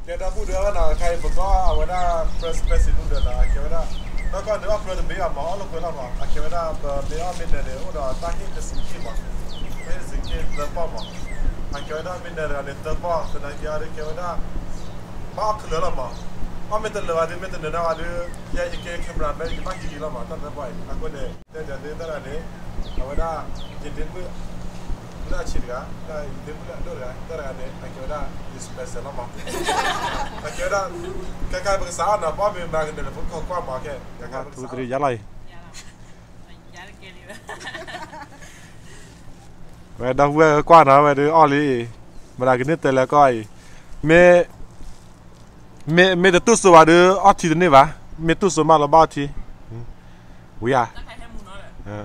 ကဲဒီပုၢ်ဒီဝဲၢ်နီၤ ခဲအံၤပကီၢ်အဝဲဒၣ် first person ဒၣ်နီၤ အကဲဝဲဒၣ် နီၢ်ကီၢ်ဒုးအီၣ်ပြၢတဘ့ၣ်အမၤအီၣ်လိာ်ကွဲလီၤမး အကဲဝဲဒၣ် ပမ့ၢ်အီၣ်မ့ၢ်နၢၤန့ၣ် အိၣ်ဒီးတၢ်ဟ့ၣ်တဆံခံမး တၢ်ဟ့ၣ်တဆံခံသၢပီၢ်မး အကဲဝဲဒၣ်မ့ၢ်နၢၤတဂၤန့ၣ်သၢပီၢ် သနာ်က့အီၤဒုးကဲဝဲဒၣ် ဘၣ်အီၣ်ခဲလၢာ်လီၤမး အီၣ်မ့ၢ်တလၢာ်ဘၣ်ဒုး မ့ၢ်တနၢၤဒၣ်ဘၣ်ဒုး ယဲယကဲ camera man ယဘၣ်ဟံးလီၤမး တၢ်သၢပီၢ်အံၤ အဃိန့ၣ် တဲဒ်သ့ၣ်တၢ်တဂၤန့ၣ် အဝဲဒၣ် ယဒ့မုၣ် လၢအဆံးတဂၤ လၢယဒ့မုၣ်လၢအဒိၣ်တဂၤ တၢ်တဂၤန့ၣ် အကဲဝဲဒၣ် ယ special လီၤမး အကဲဝဲဒၣ် ခဲခါပကစးအီၣ်နီၤ ပအီၣ်မ့ၢ်မၤကနၢၤဒီး ပကကွၢ်မးခဲ ခဲခါပကစး ထူတရံးယါလီၤအံၤ ဝဲဒီပုၢ်ဝဲၢ်ကွၢ်နီၤ ဝဲဒုးအီၣ်လံ မတၤကန့ၢ်တၢၤလၢကီၢ်အံၤ မ့ၢ် မ့ၢ် မ့ၢ်တတူၢ်စိဘၣ်ဒီး အီၣ်ထံတန့ၢ်ဘၣ်, မ့ၢ်တူၢ်စိမးလီၤဘၣ်အီၣ်ထံ, ဝံၤဧါ,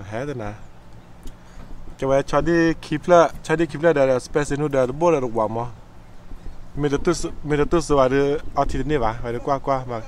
ဟဲတနၤ, ကဝဲဆီဒံၣ်ခံဖျၢၣ်, ဆီဒံၣ်ခံဖျၢၣ်ဒီး special noodle ဒီးတဘိၣ်ဒီးတဝၤမး, မ့ၢ်တတူၢ်စိဘၣ်ဒီး အီၣ်ထံတန့ၢ်ဘၣ်, ဝဲဒုးကွၢ်ကွၢ်, န့ၢ်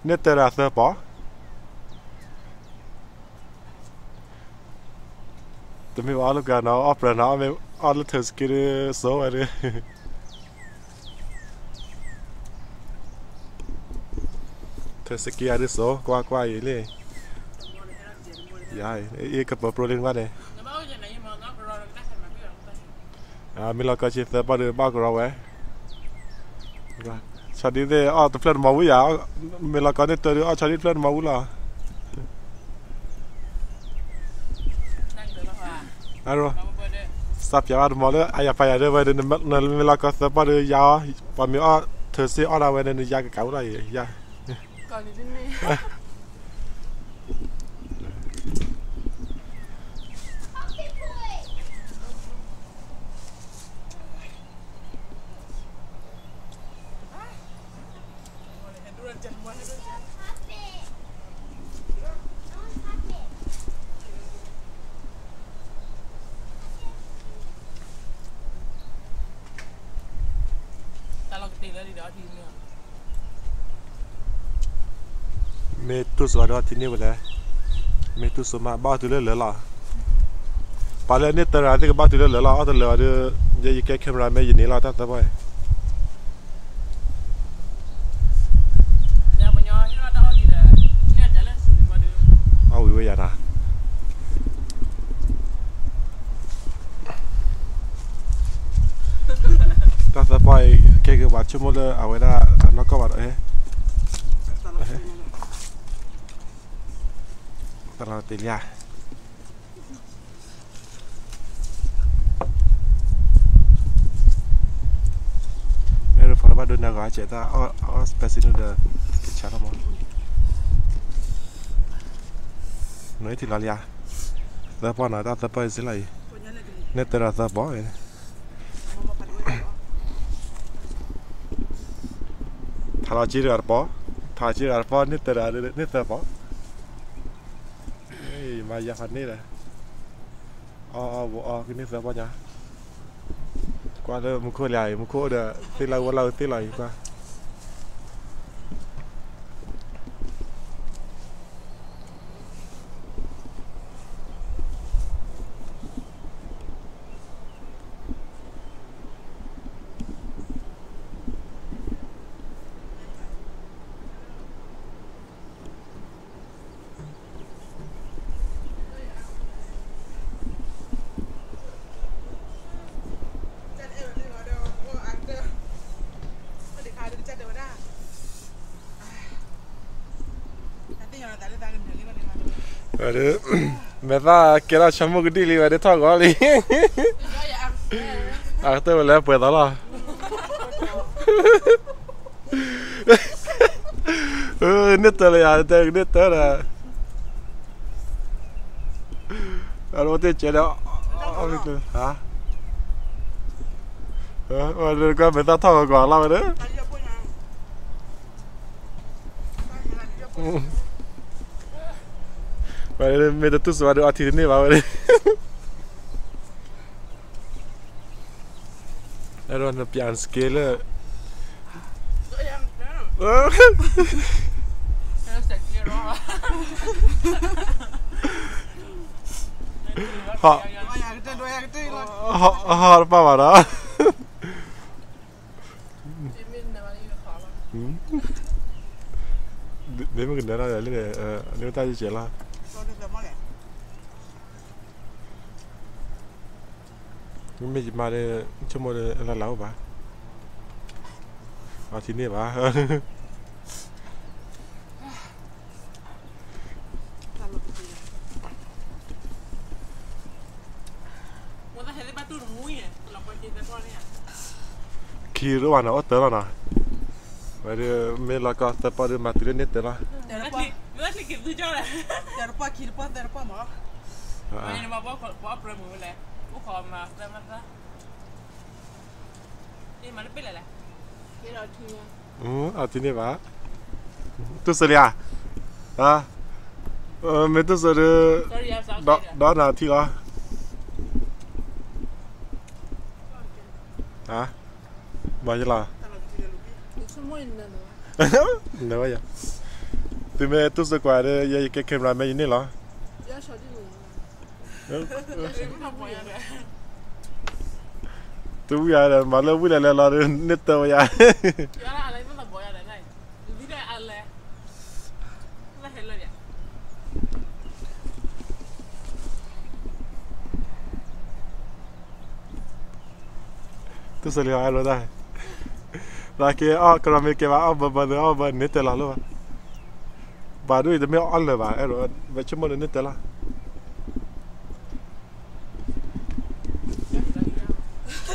တၢၤဒီးသၢပီၢ် တမ့ၢ်ဘၣ်အီၣ်လၢကနီၤ အီၣ်ပြၢနီၤ အီၣ်လၢထၢၣ်စက့ဒုးစိဝဲဒုး, ထၢၣ်စက့အဒုးစိ ကွၢ်ကွၢ်အံၤလံ, ယအံၤကပၢၤပြိလံနကွၢ်န့ၣ် မ့ၢ်လီၤကီဆံသၢပီၢ်ဒုးဘၣ်ကရီဝဲ, ဆီဒံၣ်သ့ၣ်အီၣ်တဖျၢၣ်တမီၤဝံၤယၤ, မ့ၢ်လီၤကီန့ၢ်တၢၤဒုးအီၣ်ဆီဒံၣ်တဖျၢၣ်တမီၤဝံၤလီၤ. စးပၠးဘၣ်တမီၤလၢအယၤပာ်ယၤဒၢဝဲဒၣ် နမ့ၢ်လီၤကီသၢပီၢ်ဒုးယၤအီၤ, ပှၤမ့ၢ်အီၣ်ထၢၣ်စ့အီၣ်ဒၣ်ဝဲဒၣ် နယၤကကးဝဲလီၤယၤ မ့ၢ်တူၢ်စိဒီးအီၣ်ထံန့ၢ်ဝဲလဲၣ်, မ့ၢ်တူၢ်စိမး ဘၣ်အီၣ်တုၤလၢလၢာ်လီၤ. ပှၤလၢန့ၢ်တၢၤတဂၤသ့ၣ်ကဘၣ်တုၤလၢလၢာ်လီၤ, အီၣ်တလၢာ်ဘၣ်ဒီး ယဲယကဲ camera man ယန့ၢ်လီၤတၢ်သၢပီၢ်အံၤ အီၣ်ဝံၤဝဲယၤနၤ, တၢ်သၢပီၢ်အံၤ ကဲက့ၤပှၤဆိကမိၣ်လၢအဝဲဒၣ်အနီၢ်ကီၢ်ဘၣ်ဒီး, တလီၤတ့ၢ်လံဧါ. မ့ၢ်ရဖီတဘၣ်ဒိနၤဂီၤအစဲးတၢ်အီၣ် special noodle ဒီး ကဆါလီၤမး, နထံၣ်လီၤလံဧါ, သၢပီၢ်နီၤ တၢ်သၢပီၢ်အံၤစ့လီၤအံၤ, န့ၢ်တၢၤဒီးသၢပီၢ်, ထးလီၤက့တဂၤတပီၢ်, ထးလီၤက့တဂၤတပီၢ် န့ၢ်တၢၤဒီးန့ၢ်သၢပီၢ်, မၤယၤဖးန့ၢ်ဒီး အီၣ်အီၣ်ဘိးအီၣ်ကန့ၢ်သၢပီၢ်ညါ, ကွၢ်လၢမူခိၣ်လံဧါ, မူခိၣ်အိၣ်ဒီး သ့ၣ်လၢဝဲလၢသ့ၣ်လီၤအံၤ ကွၢ်ဝဲဒၣ် မဲာ်သၣ်ကဲထီၣ်ဆိကမိၣ်ကဒံၣ်လံ ဝဲဒၣ်ထီၣ်ဂီၤလံ, အကတၢၢ်ဝဲလၢပှဲၤသီလီၤ, န့ၢ်တၢၤလၢယၤ တဲကန့ၢ်တၢၤဒီး အဝဲသ့ၣ်ကဲဒီး အီၣ်မ့ၢ်ကျၢၤ ဟါ ဝဲဒၣ်ကွၢ်မဲာ်သၣ်ထီၣ်ဂီၤဂီၤလီၤဝဲဒၣ် ဝဲမ့ၢ်တတူၢ်စိဘၣ်ဒီးအီထံတန့ၢ်ဘၣ်ဝဲန့ၣ် အဲတော့နပြန်စကဲလၢ ဟော ဟော ဟောတပၣ်ဘၣ်ဒီး မ့ၢ်ကနၢၤလၢ လၢန့ၣ် တၢ်ယကဲလီၤ. မ့ၢ်ယမါဒီး ဆိကမိၣ်ဒီး လၢလၢအိၣ်ဘၣ်, အထံန့ၣ်ဘၣ်. ခံရိၣ်ဘၣ်နီၤ အိၣ်တၢ်လီၤနီၤ, ဝဲဒၣ်မ့ၢ်လီၤကီသၢပီၢ်ဒီး မၤတုၤလၢန့ၢ်တၢ်လီၤ. အထံန့ၣ်ဘၣ်, တူၢ်စိလံဧါ, မ့ၢ်တူၢ်စိဒီး ဒီနၤထံလီၤ. မၤယလီၤ, နဝဲယၤ, သုမ့ၢ်တူၢ်စိကွၢ်ဒီး ယဲယကဲ camera မ့ၢ်ယန့ၢ်လီၤ. တဝံၣ်ယၤဒီး မၤလၢဝံၣ်လဲၤလဲၤလီၤဒီး န့ၢ်တၢ်ဝဲယၤ. တူၢ်စိလံအီၤအဲၣ်ဒိးတၢ်, သးက့ၤအီၣ်ကရီမ့ၢ်ကဲဘၣ် အီၣ်ဘၢဘၢသ့ အီၣ်ဘၢန့ၢ်တၢ်လီၤလီၤဘၣ်. ဘၣ်ဒိၣ်အံၤတမ့ၢ်အီၣ်လၢၤဘၣ် အဲၣ်ဒိး ဝဲဆိကမိၣ်ဒီးန့ၢ်တၢ်လီၤ.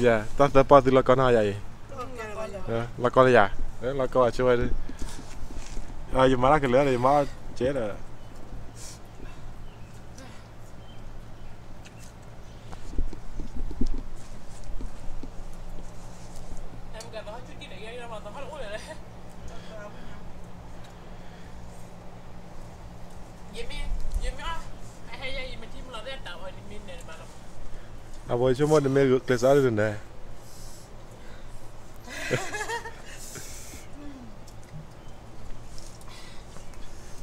ယဲ တၢ်သၢပီၢ်သုလီၤကီနၤယၤအံၤ, လီၤကီလၢယၤ, လီၤကီဘၣ်ဆိဝဲဒၣ်, ယမၤတၢ်ကလၢာ်ဒီး ယမၤအီၣ်ကဲဒီး အဝဲဆိကမိၣ်နမ့ၢ်ကျဲးစၢးဒ်န့ၣ်,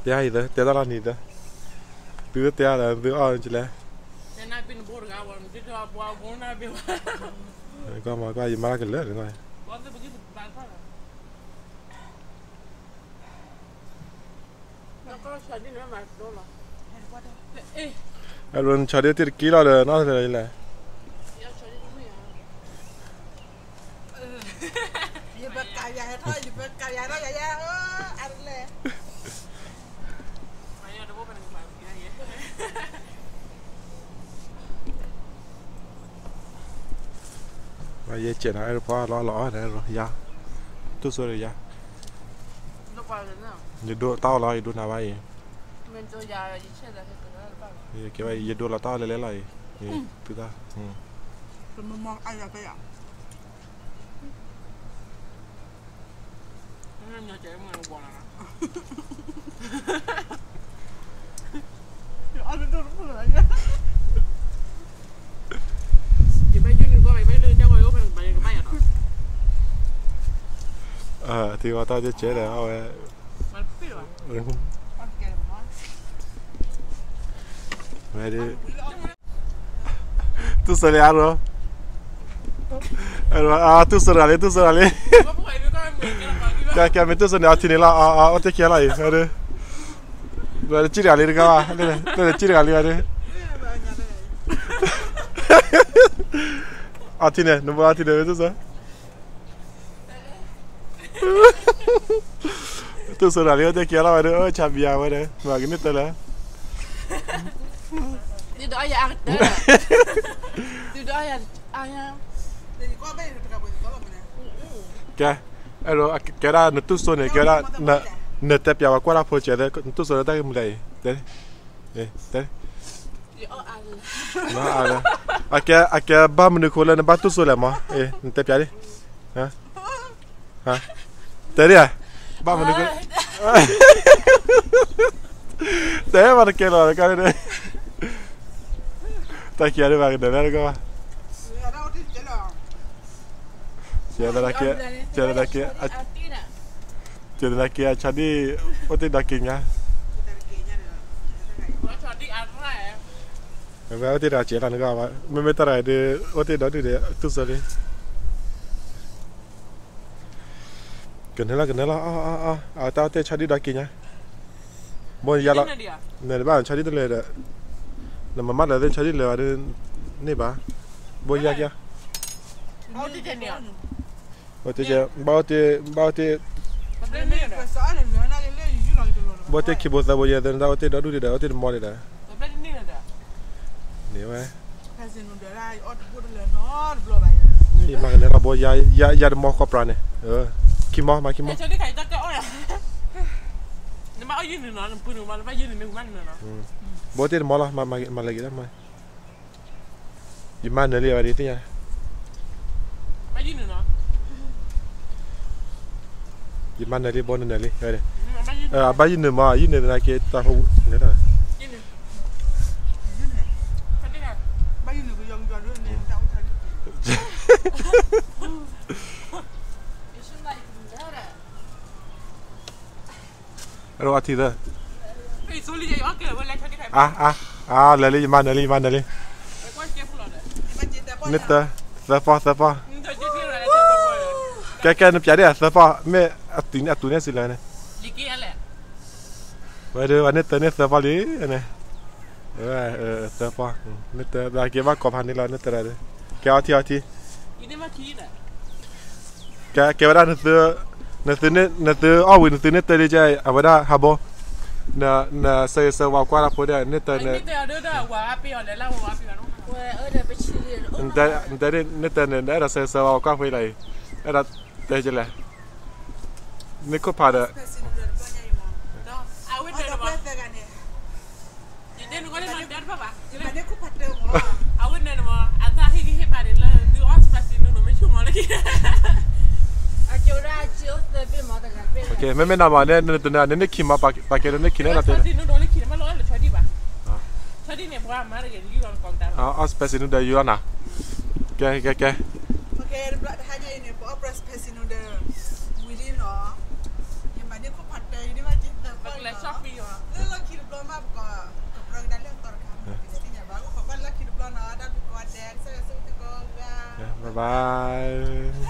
တဲအံၤသၢ တဲတၢ်လီၤနံၤသၢ, သုတဲအါဒီးသုအီၣ်ကလဲၣ်, ကွၢ်မၤကွၢ်ယမၤကလၢာ်န့ၣ်, အဲၣ်ဒိးနဆီဒၣ်တ့ၢ်တက့ၢ်လီၤဒီး နီၢ်လဲၣ်လဲၣ် ယဲကဲးနီၤ အဲၣ်ဒိးပှၤလီၤလီၤအီၣ်န့ၣ် ယၤ တူၢ်စိဒီးယၤ ယဒိတၢ်အီၣ်လီၤ ယဒိနၤဘၣ်အံၤ ကဲဘၣ် ယဒိလီၤတၢ်အီၣ်လဲၤလဲၤလီၤအံၤ သုတၢ် ထံဝဲတၢ်ကဲကဲဒီး အဝဲ ဝဲဒၣ် တူၢ်စိလံအါရီၤ, တူၢ်စိတဂၤလံ တူၢ်စိတဂၤလံ, ကဲကဲမ့ၢ်တူၢ်စိန့ၣ် အထံန့ၣ်လီၤ အအိၣ်တ့ၢ်ခံလီၤအံၤ, ဝဲဒၣ်ကံၣ်တဂၤလံတဂၤဘၣ်, လၢကံၣ်တဂၤလံဝဲဒၣ်, အထံန့ၣ် နဘၣ်အထံန့ၣ်မ့ၢ်တူၢ်စိ တူၢ်စိတဂၤလံ အိၣ်တ့ၢ်ခံလီၤဝဲဒၣ် အိၣ်ဆါဘံယၤဝဲဒၣ် မၤကန့ၢ်တၢ်လၢ ကဲ, အဲၣ်ဒိး ကဲဒၣ်နတူၢ်စိန့ၣ် ကဲဒၣ် နတဲပျးဝဲကွၢ်တၢ်ဖိစဲးသၢ နတူၢ်စိလၢတၢ်ဂ့ၢ်မနုၤလဲၣ်အံၤ, တဲ, တဲ, အကဲ အကဲဘၣ်မနုၤအဃိလၢနဘၣ်တူၢ်စိလဲၣ်မး, နတဲပျးလံ, တဲဒၣ်, ဘၣ်မနုၤအဃိ, တဲဘၣ်တကဲလီၤတကါန့ၣ်, တၢ်ခံဂၤဒၣ်ဘၣ်ကဒၢးလၢတကါဘၣ်, ကဲသနာ်က့, ကဲသနာ်က့, ကဲသနာ်က့ အဆါဒံၣ် အိၣ်တ့ၢ်ဒီးက့ၤညါ, ဝဲအိၣ်တ့ၢ်ဒီးစဲးလီၤနဂီၢ်ဘၣ်, မ့မ့ၢ်တၢ်တဂၤဒီး အိၣ်တ့ၢ်ဒီးဒုၣ်ဒီး တူၢ်စိလံ. ကနၢလီၤ ကနၢလီၤ အတၢ်အိၣ်တ့ၢ်ဆီဒံၣ်ဒီးက့ၤညါ, ဘိယါလီၤ, နဘၣ်ဆီဒံၣ်တလၢာ်ဒီး, နမၤမးလၢာ်သ့ၣ်ဆီဒံၣ်လၢာ်ဘၣ်ဒီး, န့ၣ်ဘၣ်, ဘိယါက့ၤ, ဘၣ်အိၣ်တ့ၢ်, ဘၣ်အိၣ်တ့ၢ်, ဘၣ်အိၣ်တ့ၢ်, ဘၣ်အိၣ်တ့ၢ်ခံဘိသၢဘိယဲၢ်သၢနတၢ်အိၣ်တ့ၢ်ဒီဒူၣ်ဒံးဒီး အိၣ်တ့ၢ်တမီလံဒီး, န့ၣ်ဝဲ ယမၤကနဲလီၤဘိယါ, ယၤတမီဃီပြးန့ၣ်, ခံမီ မၤခံမီ, ဘိၣ်တ့ၢ်တမီလီၤ, မၤလၢက့ၤဒၣ်မီ, ယမၤနၢၤလံဝဲဒၣ်သ့ၣ်ညါ, ယမၤနၢၤလံ ဘိနနၢၤလံ, အဘၣ်ယုၢ်နုာ်မး ယုၢ်နုာ်သနာ်က့ တၢ်ဟိန့ၣ်ဒီး အထံသၢ, အါ အါ အါ လဲၤလံ ယမၤနၢၤလံ ယမၤနၢၤလံ, န့ၣ်တၢ သၢပီၢ် သၢပီၢ်, ကဲ ကဲ နပျးဒ်အသၢပီၢ် မ့ၢ်အတူးန့ၣ် အတူးန့ၣ်စံးလဲၣ်န့ၣ်, ဝဲဒၣ် ဝဲန့ၣ်တၢန့ၣ်သၢပီၢ်လံန့ၣ်, သၢပီၢ်, န့ၣ်တၢ ဘျးက့ၤဘၣ်ကိးဖးန့ၣ်လီၤ န့ၣ်တၢဒီး, ကဲအီထံ အီထံ ကဲ ကဲဝဲဒၣ် နသု နသုအီၣ်ဝံၤ နသုန့ၣ်တၢလံကဲ အဝဲဒၣ်ဟးဘိ, န နဆၢဂ့ၤဆၢဝါကွၢ်တၢ်ဖိဒီး န့ၣ်တၢန့ၣ်, နတဲန့ၣ် နအဲၣ်ဒိးဆၢဂ့ၤဆၢဝါကွၢ်ဖိလီၤအံၤ, အဲၣ်ဒိးတဲကလဲၣ်, န့ၣ်ခိၣ်ဖးဒီး မ့မ့ၢ်နမၤန့ၣ် နတနၢ်န့ၣ် န့ၣ်ခံမး ပာ်ကဲဒိးန့ၣ်ခံန့ၣ်လီၤတဲ, အီၣ် spicy noodle ယူၤလီၤနၤ, ကဲ ကဲ ကဲ တဘျီတဟါညါအံၤန့ၣ် ပအီၣ် spicy noodle ဝံၤလံနီၤ, ယမၤန့ၢ်ခိၣ်ဖးတၢ်အံၤန့ၣ်မး လၢလီၢ်ခံတဘျီမး ပကပြၢကဒါလၢအသီတခါ, သ့ၣ်ညါဘၣ် ပကွၢ်လၢခံတဘျီနီၤ, တၢ်ဘျုးကိးဂၤဒဲး ကစၢ်ယွၤဆိၣ်ဂ့ၤသုကိးဂၤ, bye bye.